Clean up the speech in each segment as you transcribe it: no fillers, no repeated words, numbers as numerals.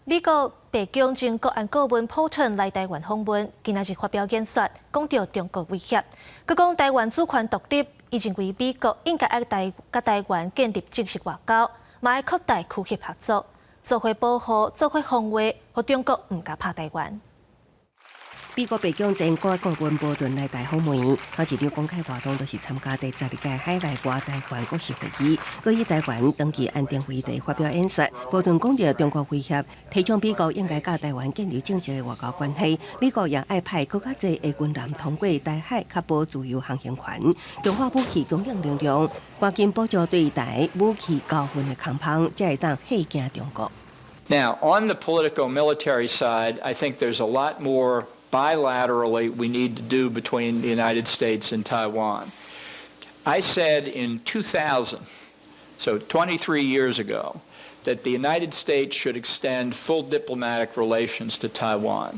美國白宮前國安顧問波頓來台灣訪問，今仔日發表演說，講著中國威脅，閣講台灣主權獨立，伊認為美國應該愛台佮台灣建立正式外交，嘛愛擴大區域合作，做伙保護、做伙防衛，予中國毋敢拍台灣。美國白宮前國安顧問波頓來台訪問，頭一場公開活動就是參加第12屆海內外台灣國是會議，閣以台灣長期安定為題發表演說。波頓講著中國威脅，提倡美國應該佮台灣建立正式的外交關係。美國也愛派閣較濟的軍艦通過台海，確保自由航行權，強化武器供應能量，趕緊補助對台武器交運的空縫，才會當嚇驚中國。 Now, on the political military side, I think there's a lot more bilaterally we need to do between the United States and Taiwan. I said in 2000, so 23 years ago, that the United States should extend full diplomatic relations to Taiwan.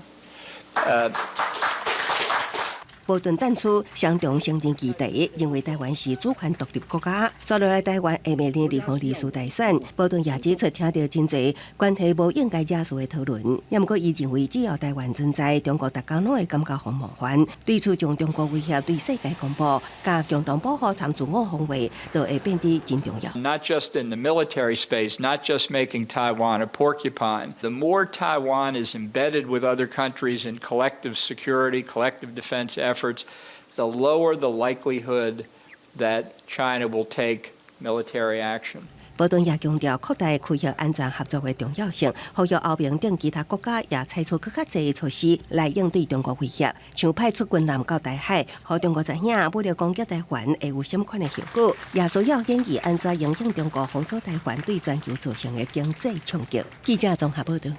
波頓淡出雙重承認議題，認為台灣是主權獨立國家。紲落來台灣會面臨2024大選，波頓也指出聽著真濟關係無應該惹事的討論。也毋過伊認為只要台灣存在，中國逐工攏會感覺予冒犯。對此將中國威脅對世界公布，佮共同保護參自我防衛，就會變得真重要。 Not just in the military space, not just making Taiwan a porcupine. The more Taiwan is embedded with other countries in collective security, collective defense efforts, the lower the likelihood that China will take military action. 波頓也強調擴大區域安全合作的重要性，呼籲歐盟等其他國家也採取閣較濟措施來應對中國威脅，像派出軍艦到台海，予中國知影武力攻擊台灣會有啥物款的後果，也需要研議按怎因應中國封鎖台灣對全球造成的經濟衝擊。記者綜合報道。